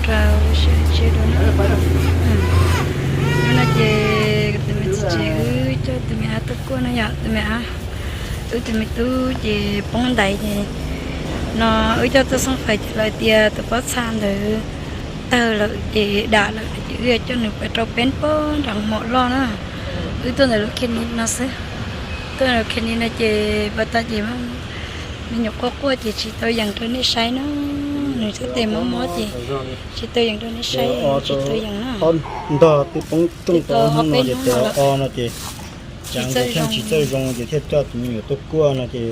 rau lub sij hawm tshiab dua na. Hnub no ces kuv tus me txiv tsev wb coj tus me ab tuaj kuaj no yom, tus me ab, wb tus me tub ces poob ntaiv ces no wb coj tuaj xooj fais ces lawv tias tus pob txha ntawd tawg lawm ces dam lawm ces wb yuav coj nws pais rau peb puag nram hoos maum loj na. Wb tuaj ntawm lub khej ni no xwb, tuaj ntawm lub khej ni no ces pas tas ces me nyuam quaj quaj ces tsis tau yees rau nej saib na. Nws sab tes mob mob ces tsis tau yees rau nej saib, tsis tau yees na. Ntog twb poob rooj tau ob peb hnub no ces tsis txawj zoo ces thiaj coj tus me nyuam tuaj kuaj no ces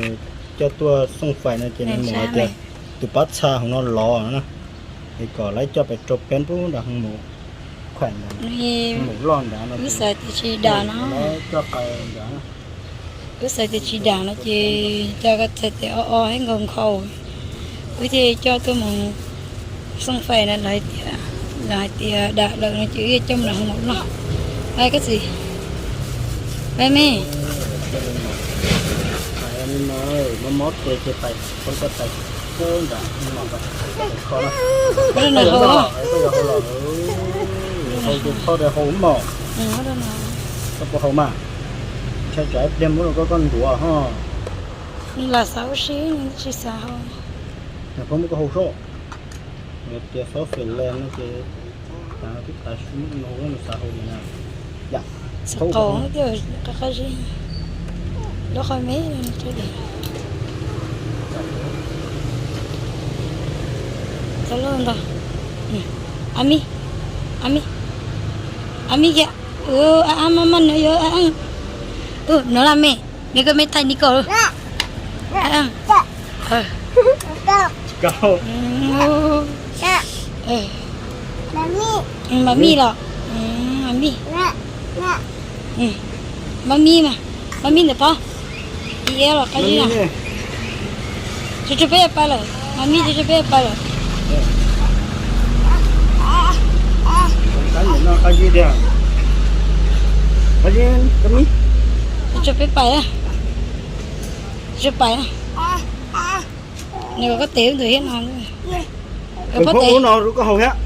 coj tuaj xooj fais no ces nws mus hais tias tus pob txha hauv no lov na, es kom lawv coj pais rau peb puag nram hoos maum, khuam ntawd, hoos maum loj ntawd no. Wb xav tias tsis dam no, wb xav tias tsis dam no ces cas ko txhais tes o o thiab nkaus nkhaus, wb thiaj coj tuaj mus xooj fais na, lawv hais tias, lawv hais tias dam lawm no ces wb coj mus nram hoos maum loj. Pais koj txiv, pais me. Mob tes ces pais, koj pais, koj nram, kho na. Koj yog hau, koj yog hau los, hau ces kho tes hau mos. Koj puas hau mas? Ntshai tsam ib pliag muab rau koj, koj ntuav ho. Nws lam xav ua si, nws tsis xav hau. Yog koj muab koj hau soj, yog tias xob fem le no ces tas twb tas su no nws xav hau li na. Xav qaum thiab qab qab zib, lub qhov me. Txog lub ntag. A mi, a mi, a mi kiag. A a ma ma no yuav a a. Ub, no laj me, nws koj me thaij ni koj. Mas mi los, mas mi, mas mi mas, mas mi ntawm pob, los qab zib na. Tsuas tsuas peb pais lawm, mas mi tsuas tsuas peb pais lawm. Tsuas peb pais, tsuas pais. Nws kom koj tes ntawm thiab no. Pob tes no rau koj haus thiab.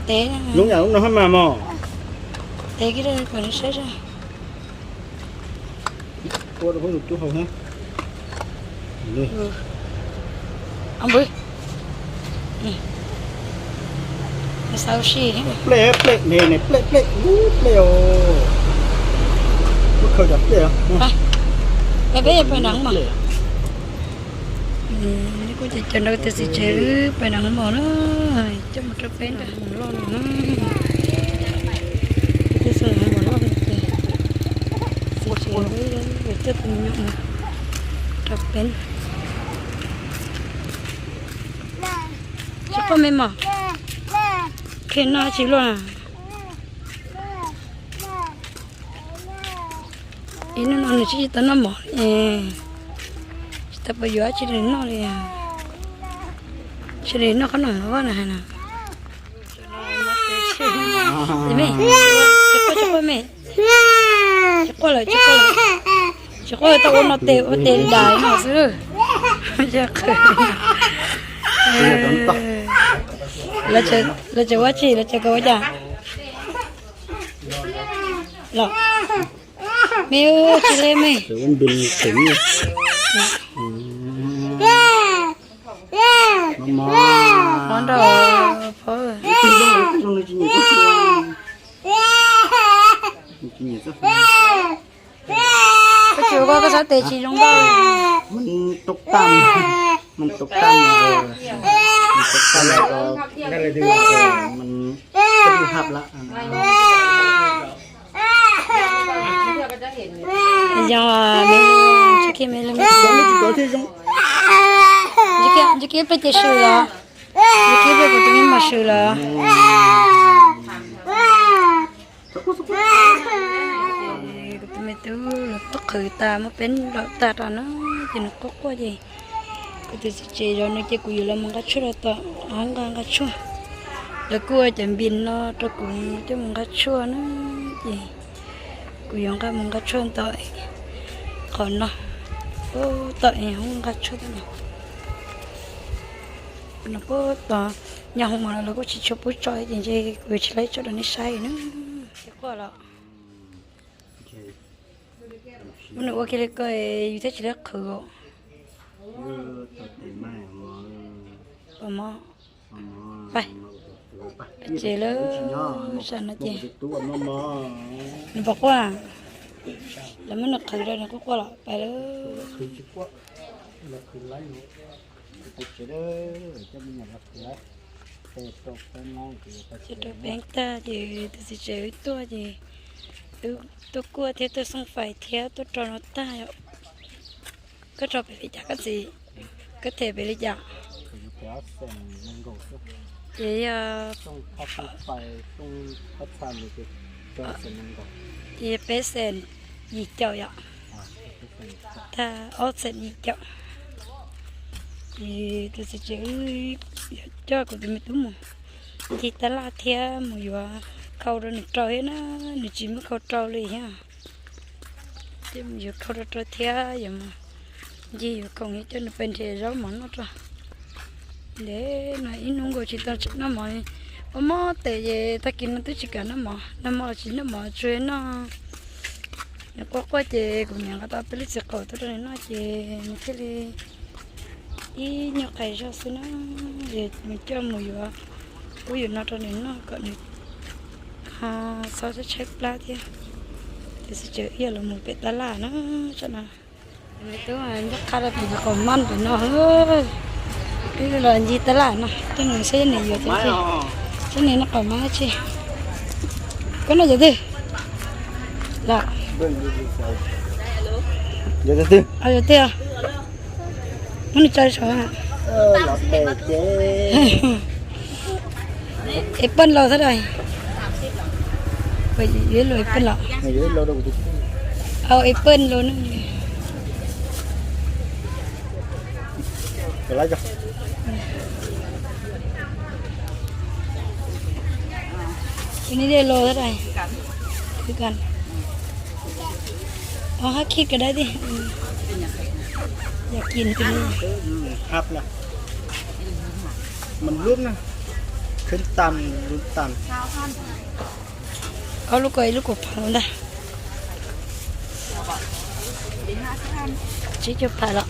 Tes, lub yam lub no hab mas mos. Tes kiag kom nws saib. Ua rau koj tus tub haus thiab. Nws xav ua si. Plej, plej, ne, ne, plej, plej, plej os. Muab khaws cov plej os. Peb pais nram mas. Kuj ces cov nrau tias txiv tsev wb pais nram hoos maum na, coj mus rau peb nram hoos maum loj no na. Coj xwb nram hoos maum loj no ces txiv tsev wb yuav coj tus me nyuam mus rau peb. Tsis quaj me mos, qhia noj tsis luaj na. Ib hnub no nws tsis tau noj mov li, tsis tau pom yuav dab tsi rau nws noj li. Tsis li noj qhob noom no na hais no. Me, tsis quaj, tsis quaj me, tsis quaj lawm, tsis quaj lawm, tsis quaj, tau ua no tes ua tes dais no xwb. Lawv tseem ua tsi, lawv tseem kawm ua cas los? Me, tsis li me. Mov nrog phob. Koj tsis ua koj, koj sab tes tsis zoo nkauj. Tau tag, tau tag, tau tag, hab lawm. Yog me, tsis khib me li, tsis khib peb ces swm los, tsis khib peb kuv tus me mos swm los. Kuv tus me tub los pob qhwv tas muab peb nplaum tag rau no ces nws quaj quaj ces kuv tus txiv tsev zov nws ces kuv yuav los mus nqa tshuaj rau tom hoob nqa nqa tshuaj. Lawv kuj ua cov npis no rau kuv coj mus nqa tshuaj na ces kuv yuav nqa mus nqa tshuaj tom qhov no, tom hoob nqa tshuaj no. Nws kuj tos nyob hauv mos los kuj tsis tshua pub tso ces ntshe kuv tsis laib tso rau nej saib na. Ces quaj los, ua nws ua kiag li ko yus thiaj tsis laib qhwv os. Pom mov. Ces lawm, sab no ces nws pom quaj, lawv muab nws qhwv rau nws quaj quaj los pais lawm. Ces rau peeb tag ces tus txiv tsev wb tuaj ces wb tuaj kuaj thiab tuaj xooj fais thiab tuaj rau no tag yom. Koj rau pem li cas koj txiv? Koj them pem li cas? Ces yog ces yog peb xees yim caum yom, tag ob xees yim caum. Ces tus txiv tsev wb yuav coj kuv tus me tub mus ncig tab laj thiab mus yuav khau rau nws rau thiab na, nws tsis muab khau rau li thiab. Ces mus yuav khau rau rau thiab yuav mus ncig yuav khoom thiab coj nws pais nrhiav zaub mov noj rau. Ntev no ib hnub nkaus tsis tau noj mov, ua mob tes ces tag kis no twb tsis kam noj mov, nag hmo los tsis noj mov tsuas noj. Nws quaj quaj ces kuv niam nqa tau peb lub txiv qaub tuaj rau nws noj ces nws thiaj li ib nyuag qais zog xwb na. Ces nws coj mus yuav ub yuav no rau nws noj kom nws ho txhob tshaib plab thiab. Ces txiv tsev wb yuav los mus pem tab laj na, tsam no me tub ncaj qha rau pem qaum mab pem no. Wb los ncig tab laj no coj nws saib nws yuav tau tsi, saib nws noj qaum mab tsi. Koj noj cov twg? Los, yog twg? Muab nws tso saum. Es poj laus xwb das. Yuav luag es poj laus. Au es poj laus ne. Ni de los xwb das. Khwv kan. Ov hab khij kawg dab tsi. Yog kis tus hab na. Mas lub na, khwv tas lub tas. Ob lub ko ib lub kaum phav ntag. Tsib caug phav los.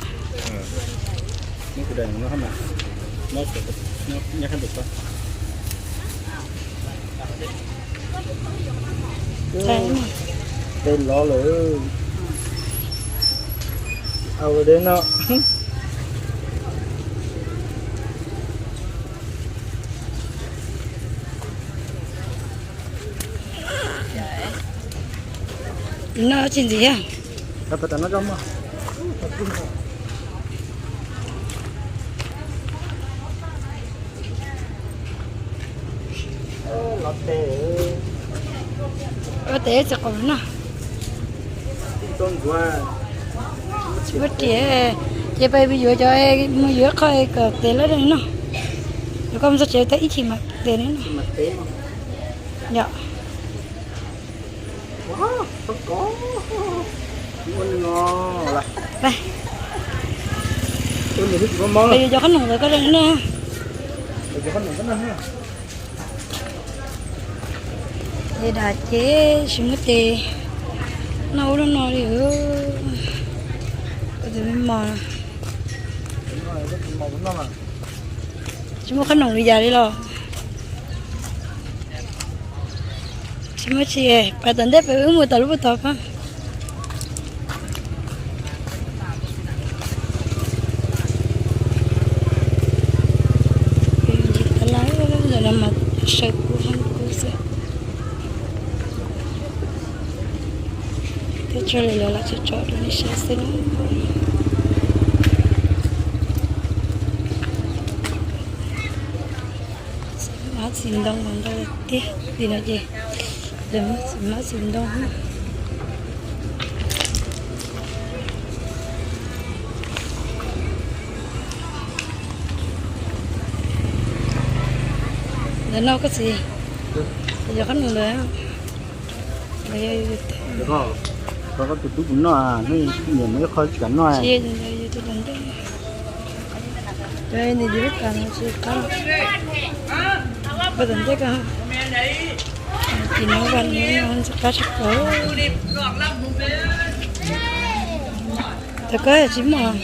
Tej lov lawm. Au de no. Noj tsis ntxiv. Ua tes txiv qaub no. Tsis muaj riam, ces pais mus yuav cov, mus yuav qhov kom tes lawm no. Yuav koj mus txog tsev tau ib chim mam tes no. Yog. Pais yuav cov qhob noom ntawd koj noj. Ces dam ces tsis muaj tes noj ub noj no li. Tus me mos tsis muaj qhob noom li yam li los. Tsis muaj tsi, pais tom ntej pais wb mus tom lub puag tod pab. Tab laj no mas saw kub heev kub xwb. Thiab tso li lawv lam tso tso rau nej saib xwb na. Mab txiv ntoo ntau tiag li no ces lawv muab txiv mab txiv ntoo. Ntawm no koj txiv, yog qhob noom ntawd. Koj tus tub kuv noj, niam muaj ib qho tsis kam noj. Cov ntim lub kas no tsis qab, koj tom ntej ko, tim no vaj no ntxim qab tshaj plaws. Cov ko tsis muaj.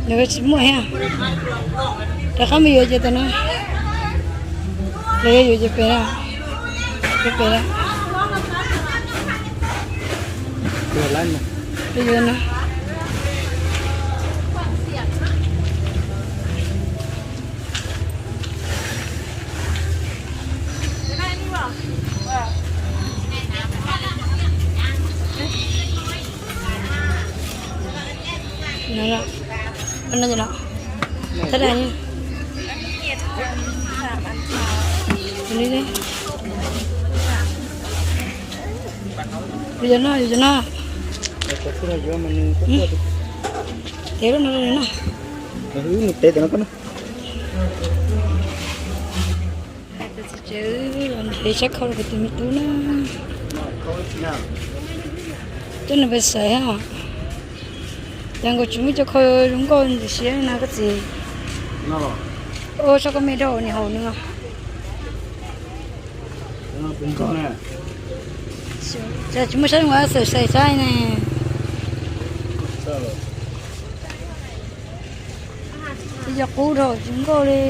Nws tsis muaj thiab. Rov qab mus yuav ces tau na. Los yuav ces pem na. Pem pem na. Pem yuav na. Tab dais li. Yus cov no, yus cov no. Tev lub no no. Nws tev tam no. Txiv tsev los nrhiav sab khau rau kuv tus me tub na. Coj nws pais xaiv os. Cas nkaus tsis muaj cov khau zoo nkauj ntxim siab na koj txiv. Ua tso koj me rau niam haus nws. Cas tsis muaj saib ua xaim xaim saib ne. Ib co qub dhau tsis nkauj li.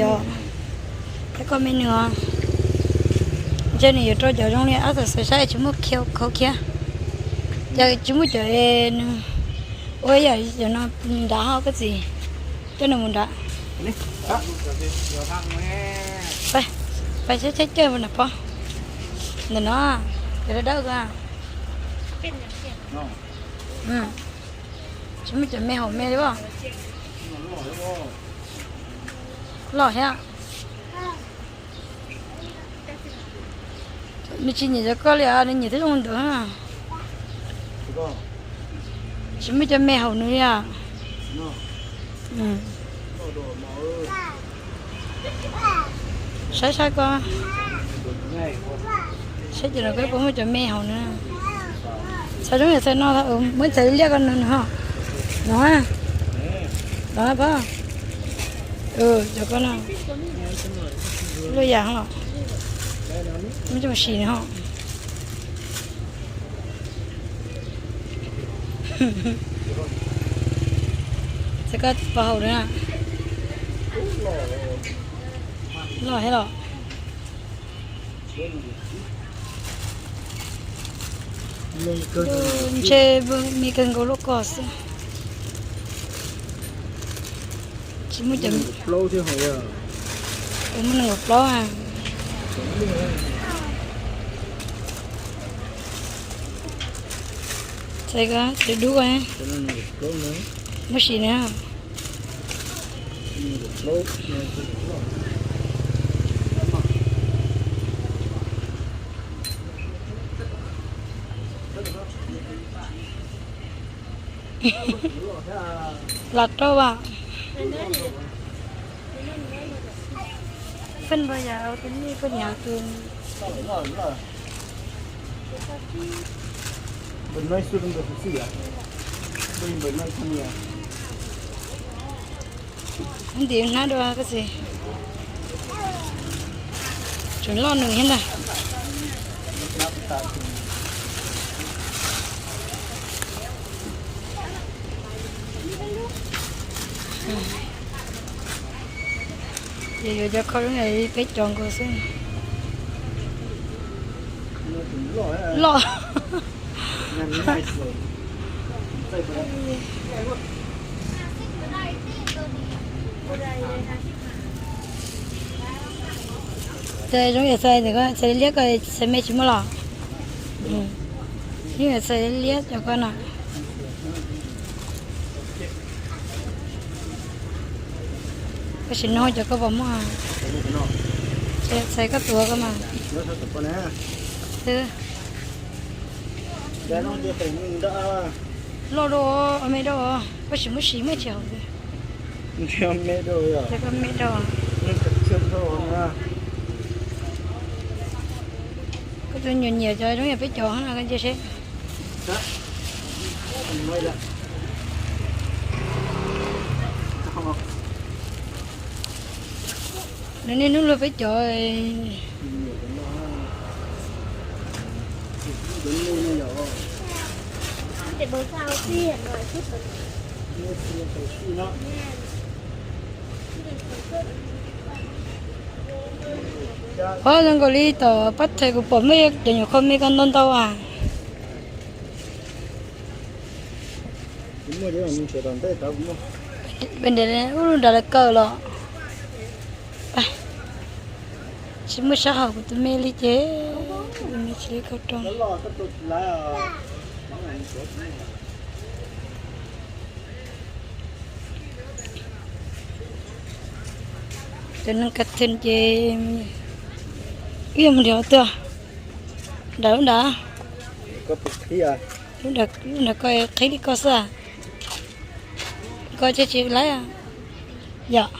Yog, thiab koj me nws os. Ntshe nws yuav rau cov zoo li ab xaim xaim saib tsis muaj khau khiab. Cas tsis muaj cov nws ua yam cov no nrad ho koj txiv. Coj nws mus nrad. Pais, pais saib tsheb cawj nram pob. Ntawm no, cov dawb dawb ko. Tsis muaj cov me haum me li os. Loj thiab. Nws tsis nyiam cov ko li os, nws nyiam tej zoo ntawd. Tsis muaj cov me haum nws li os. Saib saib ko. Saib ces los peb puas muaj cov me haum nws. Txhais zoo yam txhais no, muab txhais liab ko no ho. No, no pob. Cov ko no luaj yam los, muab coj mus sim no ho. Txhais koj pov haum na. Loj thiab los. Ntshe me kawg nkaus lub ko xwb. Tsis muaj cov, muaj nees nkaum plaub. Txhais ko dub dub, muab sim na. Lam rau as. Pheej npawg yam tus nej pheej nyiam tus. Ntim hnab dua koj txiv. Tseem loj nws thiab ntag. Ces yuav cov khau zoo li peb cov nkaus xwb. Loj. Txhais zoo yam txhais ntawm ko, txhais liab ko, txhais me tsis muaj los. Yeej yog txhais liab cov ko no. Koj sim no cov ko puas muaj? Txhais koj tuav ko mas. Loj dua, me dua, koj sim muab sim muaj tsis haum. Txhais koj me dua. Txhais koj me dua. Tus nyuam nyiam cov zoo yam peb cov no ntsia seb. Nws niaj hnub luag peb cov. Qhov zoo nkaus li tom pab thawj kuv pom muaj cov nyuam qhuav me ko ntau ntau as. Peb nrad ub lub nrad lawv kaw los. Tsis muaj sab hauv kuv tus me li ces tus me tsis li kaug rau. Cov neeg ka thw ces wb yuav mus nrhiav twg? Nram lub nrad, lub nrad ko qhib li ko xwb. Ko tsis tsis laib yom.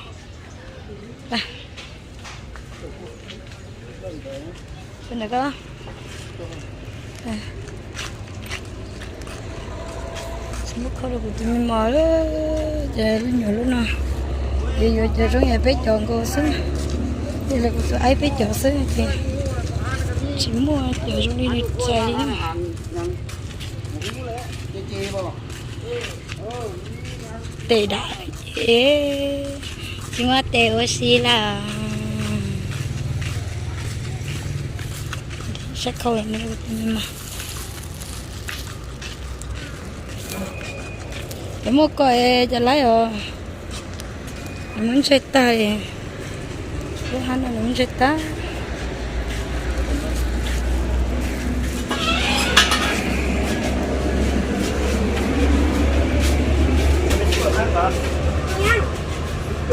Tsis muaj khau rau kuv tus me mos lawm, ces lub nyuam lub no ces yuav cov zoo yam peb cov nkaus xwb, ces lawv kuv tus aib peb cov xwb ces tsis muaj cov zoo li nws txais li na. Tes dam ces tsis muaj tes ua si lawm. Sab khau no. Cov muaj ko es cov laib os, nws muab ntseg tag li. Lub hab no nws muab ntseg tag.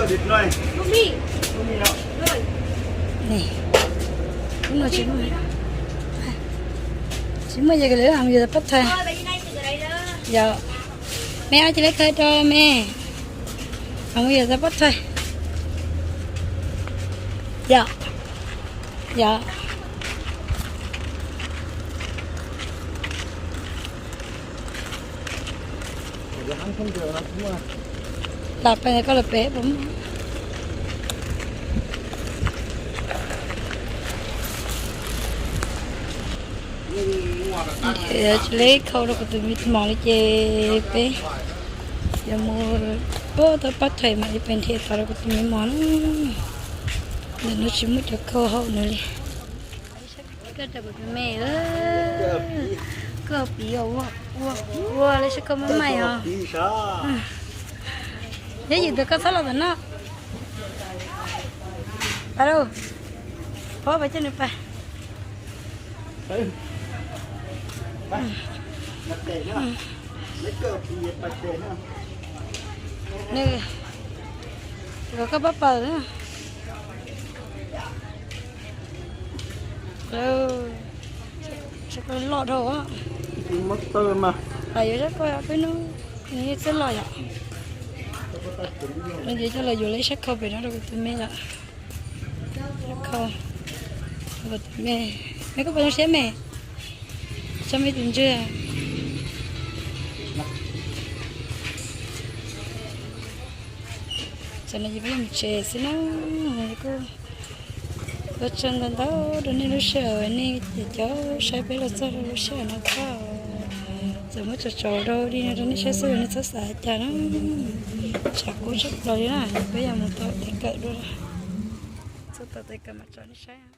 Tsis muaj, tsis muaj yog lawv hais yus pab thawj. Yog, me ab cia li khaws rau me, hais yus pab thawj. Yog, yog. Lam pem koj los pem. Ces tsis li khau rau kuv tus me mos li ces peb yuav mus puag tom pab thawj mam li pem nrhiav tau rau kuv tus me mos na. Ntawm no tsis muaj cov khau hau no li. Koj rau kuv tus me, koj piv ua, ua, ua li sab khau maj maim os. Yog yus tus koj txhob los tom no. Pab lauj, pab pab coj nws pab. Nws, koj pab paws na. Sab khau loj dhau. Yuav sab khau peb hnub nws txawj loj yom. Ces coj los yuav lawv sab khau pem no rau kuv tus me yom. Sab khau, kuv tus me, me koj puas zoo siab me? Tso me tus ntswg. Tam no ces peb yuav mus tsev xwb na. Kuj ua tsaug ntau ntau rau nej lub sij hawm, nej cov saib peb los txog rau lub sij hawm no txog. Txawm muab tso tsau rau li no rau nej saib xwb, nej txhob xav cas na. Tshav kub tshaj plaws li na, peb yuav mus tau tes kawm dua. Txog tau tes kawm mam tso nej saib.